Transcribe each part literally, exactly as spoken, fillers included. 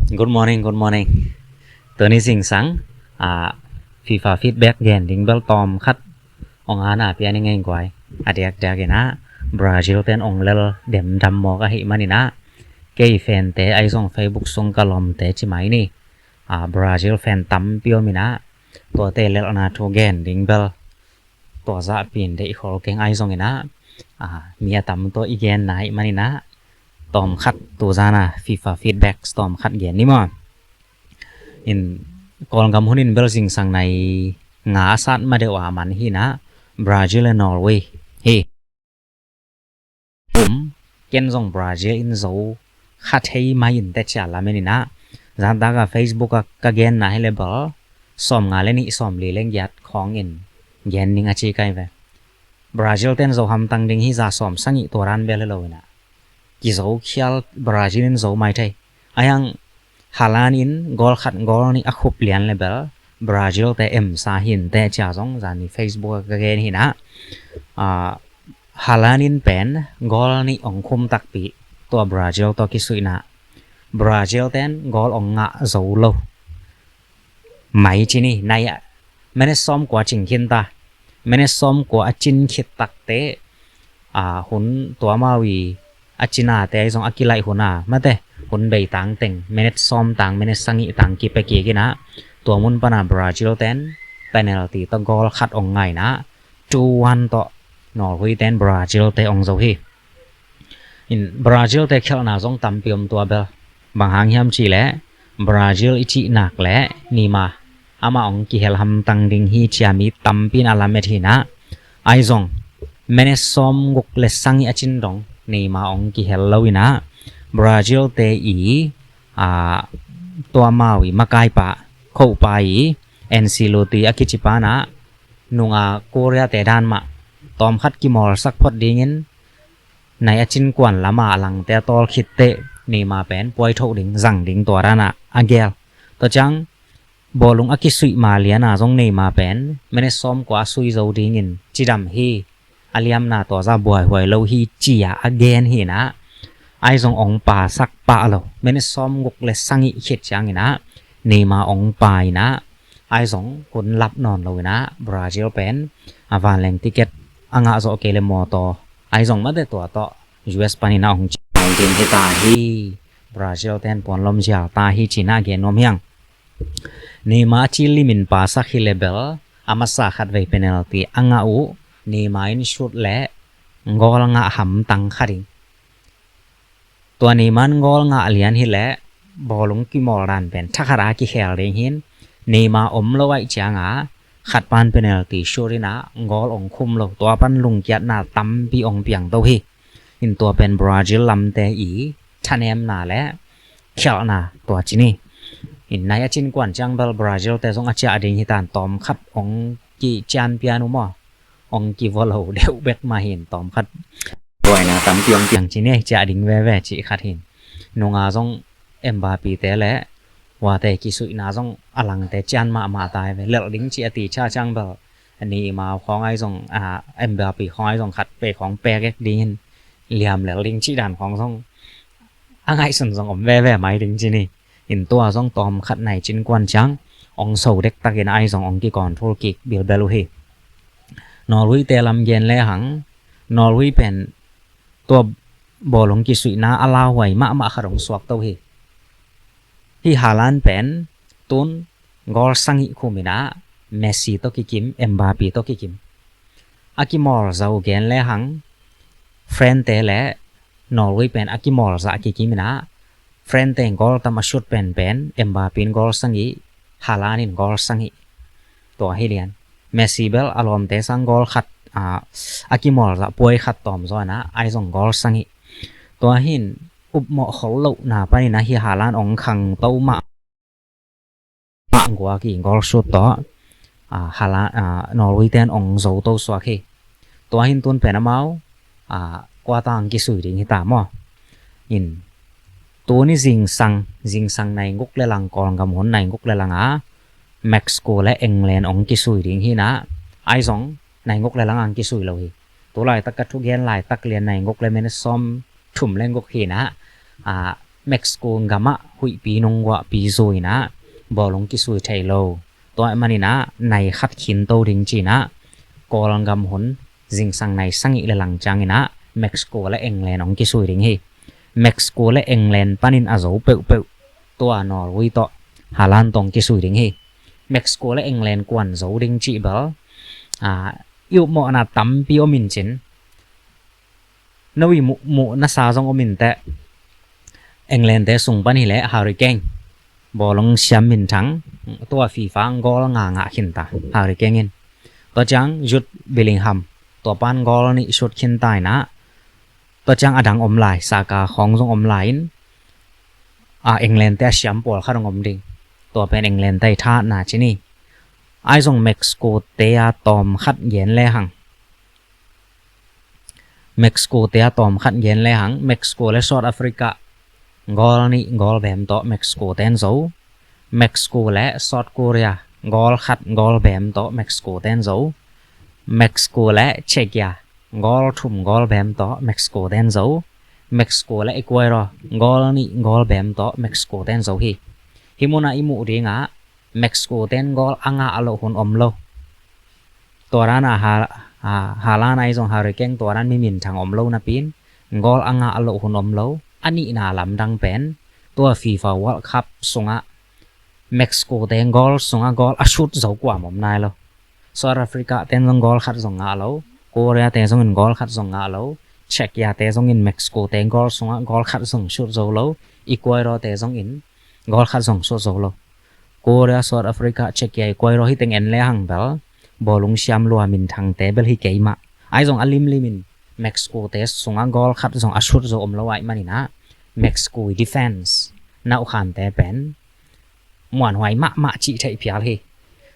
Good morning, good morning. Tuni zingsang, ah, FIFA feedback gen ding bel tawm khat ong ana pia ni ngei guai. A diakdiak in ah, Brazil ten ong lel demdam mawk ahih manin ah, kei fan te ahi zong Facebook sung ka lawmte ci mai ni. Ah, Brazil fan tampi om in ah, tuate lelhna thu gen ding bel tua zahpi in deih khol keng ahi zongin ah, ah, mi a tam tawh i genna ahih manin ah, tawm khat tu zan a FIFA feedback tawm khat gen ni maw. In Kawlgam hun in bel zingsang nai nga a sat ma deuh a man hi in ah, Brazil le Norway hi. Um, ken zong Brazil in zo kha thei mai in teh ci a lamen in ah, zan tak a Facebook ah ka genna hi le bel sawmnga le nih, sawmli le giat khawng in gen ning a ci kai ve. Brazil ten zo hamtang ding hi, za sawm sagih tua dan bel hi lo in ah, kizo khial, Brazil in zo mai thei. Ahi hang Haaland in goal khat, goal nih a khup lian le bel Brazil te emsa hi in teh ci a zong zan ni Facebook ah ka gen hi in ah, ah, Haaland in pen goal nih ong khum takpi, tua Brazil tawh kisuihna, Brazil ten goal ong ngah zo lo mai ci ni. Nai ah minute sawm kua cing khin ta, minute sawm kua a cin khit tak teh, ah, hun tua mau i a cina te ahi zong a kilaih hun a, mate, hun beitang teng minute sawm tang, minute sagih tang kipia kik in ah, tua mun pan a Brazil ten penalty tawh goal khat ong ngah in ah, two one tawh Norway ten Brazil te ong zo hi. In Brazil te khialhna zong tampi om tua bel. Bang hang hiam cih leh, Brazil i cih nak leh Neymar, amah ong kihel hamtang ding hi ci a mi tampi in a lamet hi in ah, ahi zong minute sawm guk le sagih a cin dong Neymar ong kihel lo in ah, Brazil te i, ah, tua mau i makaipa, khopa i Ancelotti a kici pa in ah, nunga Korea te dan mah tawm khat kimawlsak phot dingin, nai a cin kuan lam a langte a tawl khit teh Neymar pen puai thoh ding, zang ding tua dan a a gel. Tua ciang bawlung a kisuih ma lian a zong Neymar pen minute sawm kua a sui zo dingin cidam hi, a liamna tua zah buaihuai lo hi ci a a gen hi in ah, ahi zong ong pasak pah lo. Minute sawm guk le sagih khit ciangin ah Neymar ong pai in ah, ahi zong hun lap nawn lo in ah, Brazil pen a vanleng ticket a ngah zawh kei le mawtaw, ahi zong mate tua tawh U S panin a ong ci ding hi ta hi. Brazil ten puan lom zial ta hi ci in ah gen nuam hi hang. Neymar a ci limin pasak hi le bel, a masa khat vei penalty a ngah uh, Neymar in shoot le goal ngah hamtang kha ding. Tua Neymar in goal ngah lian hi leh bawlung kimawl dan pen thakhat a kikhel ding hi in, Neymar om lo ahih ciang a khat pan penalty shoot in ah goal ong khum lo, tua pan lungkiatna tampi ong piang to hi. In tua pen Brazil lamte i thanemna le khialhna tua ci ni. In nai a cin kuan ciang bel Brazil te zong a ciah ding hi tan, tawm khat ong kician pian uh maw, ong kivua lo deuh bek mah hi in, tawm khat buaina tampi ong piang ci ni, ciah ding veve cih khat hi in. Nunga zong Mbappe te le Wate kisuihna zong a langte cian mahmah ta hi ve. Lelh ding cih a ti ciang bel Neymar khawng ahi zong, a, Mbappe khawng ahi zong khat pek khawng pek ek ding in, liam lelh ding cih dan khawng zong a ngaihsun zong om veve mai ding ci ni. In tua zong tawm khat nai cin kuan ciang ong so dektak in ahi zong ong kicontrol kik bilbel uh hi. Norway te lam gen le hang, Norway pen tua bawlung kisuihna a lauhuai mahmah khat ong suak to hi. Hih Haaland pen tun goal sagih khum in ah, Messi tawh kikim, Mbappe tawh kikim. A kimawl zah gen le hang, France te le Norway pen a kimawl zah kikim in ah, France te in goal tam a shoot penpen, Mbappe in goal sagih, Haaland in goal sagih. Tua hi lian. Messi bel a lawmte sang goal khat, a, a kimawl zah puai khat tawm zaw in ah, ahi zong goal sagih. Tua hi in upmawh khol lohna panin ah hih Haaland ong khangto mah, mah guak hi, goal shoot tawh, a, Haaland, a, Norway ten ong zo to suak hi. Tua hi in tun pen amau, a, quarter ong kisui ding hi ta maw. In tuni zingsang, zingsang nai guk le lang, Kawlgam hun nai guk le lang a Mexico le England ong kisui ding hi in ah, ahi zong nai guk le lang ong kisui lo hi. Tu laitak ka thugen laitak lian nai guk le minute sawm thum le guk hi in ah, a, Mexico gamah huihpi nungguahpi zuinah bawlung kisui thei lo. Tua ahih maninah nai khat khinto ding cinah Kawlgam hun zingsang nai sagih le lang cianginah Mexico le England hong kisui ding hi. Mexico le England panin a zo peuhpeuh tua Norway tawh Haaland tawh hong kisui ding hi. Mexico le England kuan zo ding cih bel a, i upmawhna tampi om in cin, no i muh, muh nasa zong om inteh. England te sung pan hileh Harry Kane bawlung siam minthang, tua FIFA goal nga ngah khinta Harry Kane in. Tua ciang Jude Bellingham, tua pan goal nih shoot khinta inah. Tua ciang a dang om lai, Saka khawng zong om lai in, a, England te a siam pawlkhat hong om ding. Tua pen England te i thahatna ci ni. Ahi zong Mexico te a tawm khat gen lehang, Mexico te a tawm khat gen lehang, Mexico le South Africa goal nih goal bem tawh Mexico ten zo. Mexico le South Korea goal khat goal bem tawh Mexico ten zo. Mexico le Czechia goal thum goal bem tawh Mexico ten zo. Mexico le Ecuador goal nih goal bem tawh Mexico ten zo hi. Hih munah i muh dingah Mexico ten goal a ngah a loh hun om lo. Tua dana ha, ha, Haaland ahi zong Harry Kane tua dan mi minthang om lo napi in goal a ngah a loh hun om lo. A nihna lamdang pen tua FIFA World Cup sungah Mexico te goal sungah goal a shoot zo kuam om nai lo. South Africa ten zong goal khat zong ngah lo. Korea te zongin goal khat zong ngah lo. Czechia te zongin Mexico te goal sungah goal khat zong shoot zo lo. Ecuador te zongin goal khat zong shoot zo lo. Korea, South Africa, Czechia, Ecuador hih teng en lehang bel bawlung siam lua minthangte bel hi kei mah. Ahi zong a limlimin Mexico te sungah goal khat zong a shoot zo om lo ahih maninah Mexico i defense naukhante pen muanhuai mahmah cih theih phial hi.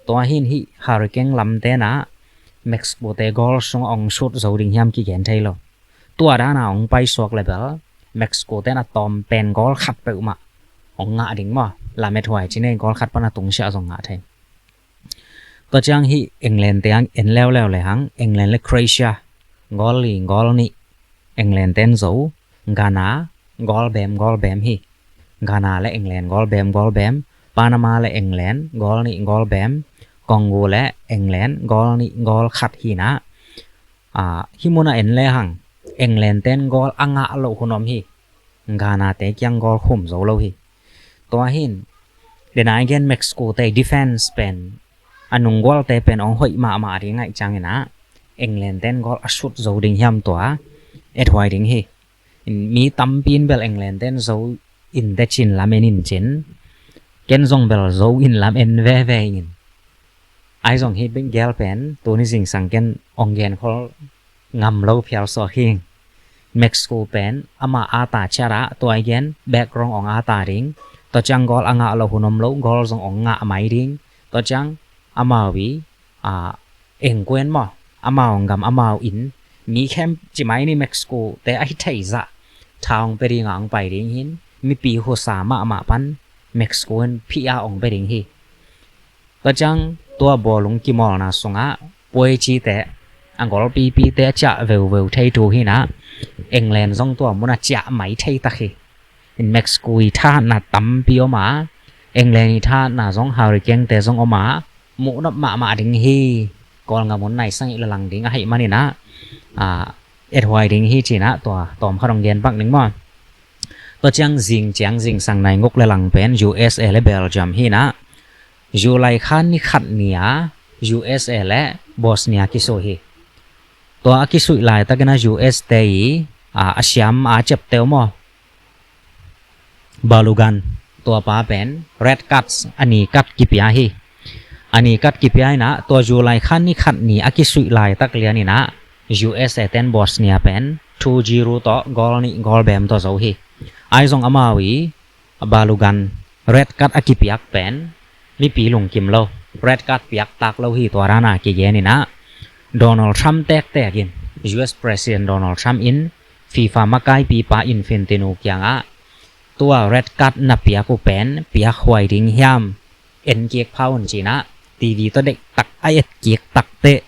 Tua hin hih Harry Kane lam tenah Mexico te goal sungah hong shoot zo ding hiam kigen thei lo. Tua dana hong paisuak le bel Mexico ten a tawm pen goal khat peuhmah hong ngah ding maw. Lamethuai ci nei, goal khat pan a tungsiah zong ngah thei. Tua ciang hih England te ang en leuleu lehang, England le Croatia goal li goal nih England ten zo. Ghana goal bem goal bem hi. Ghana le England goal bem goal bem. Panama le England goal nih goal bem. Congo le England goal nih goal khat hinah. A, hih munah en lehang England ten goal a ngah loh hun om hi. Ghana te kiang goal khum zo lo hi. Tua hin dena i gen Mexico te defense pen a nunggualte pen hong hoih mahmah ding ahih cianginah England ten goal a shoot zo ding hiam tua ethuai ding hi. Mi tampi in bel England ten zo in te cin lam en in cin, ken zong bel zo in lam en veve in. Ahi zong hih gel pen tuni zingsang ken hong genkhol ngam lo phial suak hi. Mexico pen ama ata ciatah tua i gen background hong ata ding. Tua ciang goal a ngah loh hun om lo, goal zong hong ngah mai ding. Tua ciang amau i, a, engkuen maw, amau gam amau in mi khem ci mai ni, Mexico te ahi theizah tha hong pia dinga hong pai ding hin, mipi husa mahmah pan Mexico in phih a hong pia ding hi. Tua ciang tua bawlung kimawlna sungah puaicite, a golpipite a ciah veuveu thei thu hinah England zong tua munah ciah mai thei tak hi. In Mexico i thahatna tampi om a, England i thahatna zong Harry Kane te zong om a, muhnop mahmah ding hi. Kawlngam hun nai sagih le lang ding ahih maninah, a, ethuai ding hi cinah tua tawm khat hong gen pak ning maw. Tua ciang zing ciang zingsang nai nguk le lang pen U S A le Belgium hinah July kha ni khat ni a U S A le Bosnia kisuih hi. Tua a kisuih laitakin a U S te i, a, a siam a ciapteu maw, Balogun, tua pa pen red cards a ni kat kipia hi. A ni kat kipia inah tua July kha ni khat ni a kisuih laitak lianinah U S A ten Bosnia pen two zero tawh goal nih goal bem tawh zo hi. Ahi zong amau i Balogun red card a kipiak pen mipi lungkim lo, red card piak tak lo hi. Tua dana kigen inah Donald Trump tektek in, U S President Donald Trump in FIFA makaipipa Infantino kiangah tua red card na piak uh pen piak huai ding hiam, en kik pha un cinah T V tawh deihtak a et kik takteh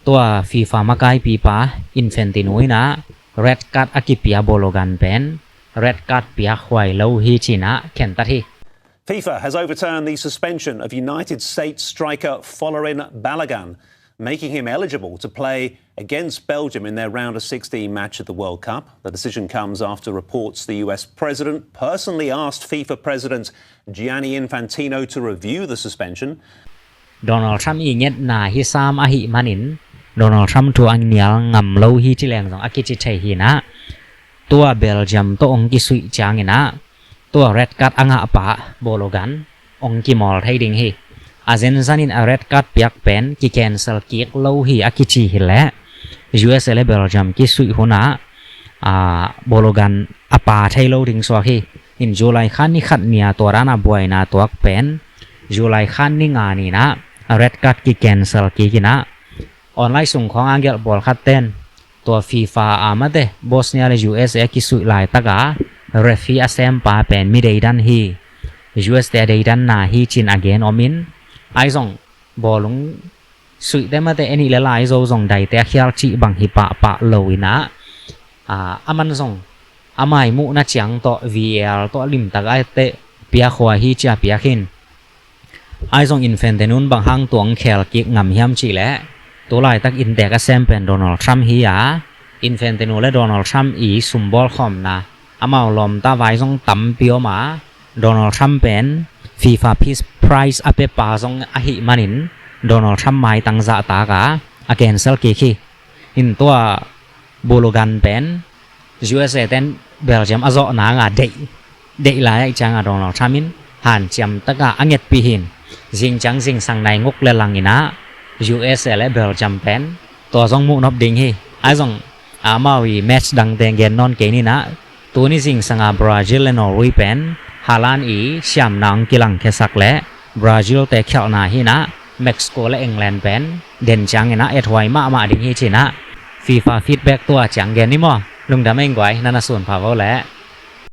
tua FIFA makaipipa Infantino inah red card a kipia Balogun pen red card piak huai lo hi ci-in ah khentat hi. FIFA has overturned the suspension of United States striker Folarin Balogun, making him eligible to play against Belgium in their round of sixteen match at the World Cup. The decision comes after reports the U S president personally asked FIFA president Gianni Infantino to review the suspension. Donald Trump i ngetna hi sam ahih manin Donald Trump thu a nial ngam lo hi ci leng zong a kici thei hi-in ah, tua Belgium tawh hong kisuih ciangin ah, tua red card a ngahpa Balogun hong kimawl thei ding hi. A zenzen in a red card piak pen ki cancel kik lo hi a kici hileh, U S A le Belgium kisuih hun ah, a, Balogun a pa thei lo ding suak hi. In July kha ni khat ni-a tua dan a buaina tuak pen July kha ni nga ni-in ah a red card ki cancel kik in ah, online sung khawng a gelh pawlkhat ten tua FIFA a mate Bosnia le U S A kisuih laitak a referee a sempa pen mi deidan hi, U S A deidanna hi ci-in a gen om in, ahi zong bawlung suihte mate en hi leh lai zo zong daite a khial cih bang hi pahpah lo-in ah, a, aman zong a mai muhna ciang tawh V A R tawh limtak a etteh piak huai hi ci-a piak hi-in, ahi zong Infantino in bang hang tua hong khel kik ngam hiam cih leh, tu laitak inntek a sem pen Donald Trump hi a, Infantino le Donald Trump i sumbawl khawmna, amau lawmta vai zong tampi om a, Donald Trump pen FIFA Peace Prize a pepa zong ahih manin Donald Trump maitang zahtak a, a cancel kik hi. In tua Balogun pen U S A ten Belgium a zawh nang a deih, deih lai ahih ciang a Donald Trump in hanciam tak a a ngetpih hi-in, zing ciang zingsang nai nguk le lang in ah U S A le Belgium pen tua zong muh nop ding hi. Ahi zong amau i match dangte gen nawn kei ni-in ah, tuni zingsang a Brazil le Norway pen Haaland i siamna hong kilangkhiasak leh Brazil-te khialhna hi-in ah, Mexico le England pen den ciangin ah ethuai mahmah ding hi ci-in ah FIFA feedback tua ciang gen ni maw. Lungdam ei guai, na na sunpha vo leh.